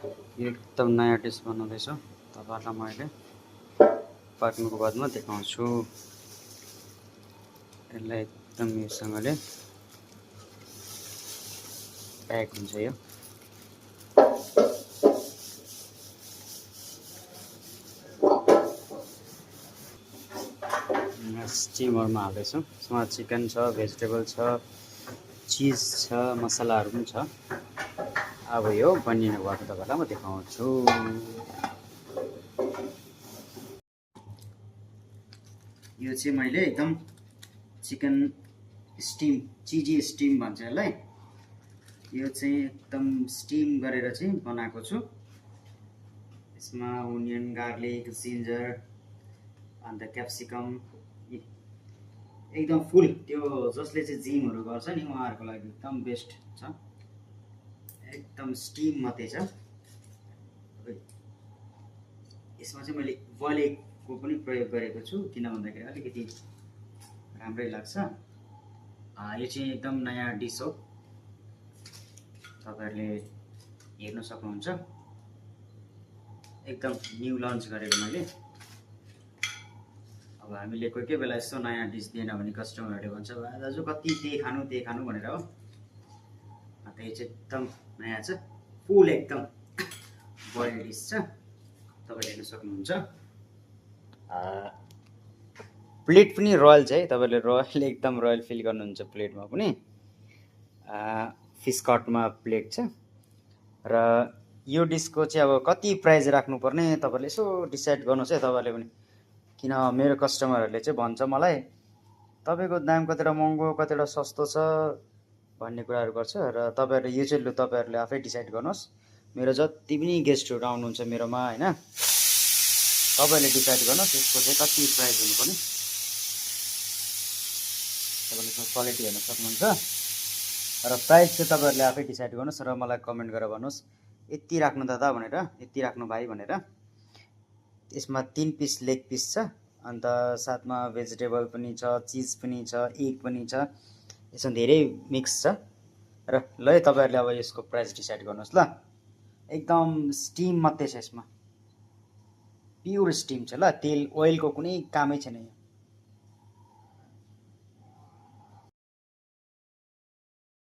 एकदम नयाँ डिस बनाउँदैछु तपाईँहरूलाई मैले पाक्नुको बादमा देखाउँछु। यसलाई एकदम योसँगले प्याक हुन्छ यो। स्टिमरमा हाल्दैछु। यसमा चिकन छ, भेजिटेबल छ, चिज छ, मसलाहरू पनि छ। अब यो बनिने भएको तपाईँलाई म देखाउँछु। यो चाहिँ मैले एकदम चिकन स्टिम, चिजी स्टिम भन्छ यसलाई। यो चाहिँ एकदम स्टिम गरेर चाहिँ बनाएको छु। यसमा ओनियन, गार्लिक, जिन्जर अन्त क्याप्सिकम एकदम फुल, त्यो जसले चाहिँ जिमहरू गर्छ नि उहाँहरूको लागि एकदम बेस्ट छ। एकदम स्टिम मात्रै छ। यसमा चाहिँ मैले बोइल एगको पनि प्रयोग गरेको छु, किन भन्दाखेरि अलिकति राम्रै लाग्छ। यो चाहिँ एकदम नयाँ डिस हो, तपाईँहरूले हेर्न सक्नुहुन्छ। एकदम न्यू लन्च गरेको मैले। अब हामीले कोही कोही बेला यस्तो नयाँ डिस दिएन भने कस्टमरहरूले भन्छ दाजु कति त्यही खानु भनेर हो। अन्त यो चाहिँ एकदम नयाँ छ, फुल एकदम बोइल डिस छ, तपाईँले हेर्न सक्नुहुन्छ। प्लेट पनि रोयल छ है, तपाईँले रोयल एकदम रोयल फिल गर्नुहुन्छ प्लेटमा पनि। फिस कटमा प्लेट छ। र यो डिसको चाहिँ अब कति प्राइस राख्नुपर्ने तपाईँले यसो डिसाइड गर्नुहोस् है तपाईँले पनि, किन मेरो कस्टमरहरूले चाहिँ भन्छ मलाई तपाईँको दाम कतिवटा महँगो कतिवटा सस्तो छ भन्ने कुराहरू गर्छ। र तपाईँहरूले यो चाहिँ लु तपाईँहरूले आफै डिसाइड गर्नुहोस्। मेरो जति पनि गेस्टहरू आउनुहुन्छ मेरोमा होइन, तपाईँले डिसाइड गर्नुहोस् यसको चाहिँ कति प्राइस हुनुपर्ने। तपाईँले यसको क्वालिटी हेर्न सक्नुहुन्छ र प्राइस चाहिँ तपाईँहरूले आफै डिसाइड गर्नुहोस् र मलाई कमेन्ट गरेर भन्नुहोस् यति राख्नु दादा भनेर, यति राख्नु भाइ भनेर। यसमा 3 पिस लेग पिस छ, अन्त साथमा भेजिटेबल पनि छ, चिज पनि छ, एग पनि छ। यसमा धेरै मिक्स छ। र ल तपाईँहरूले अब यसको प्राइस डिसाइड गर्नुहोस् ल। एकदम स्टिम मात्रै छ, यसमा प्योर स्टिम छ ल, तेल ओइलको कुनै कामै छैन।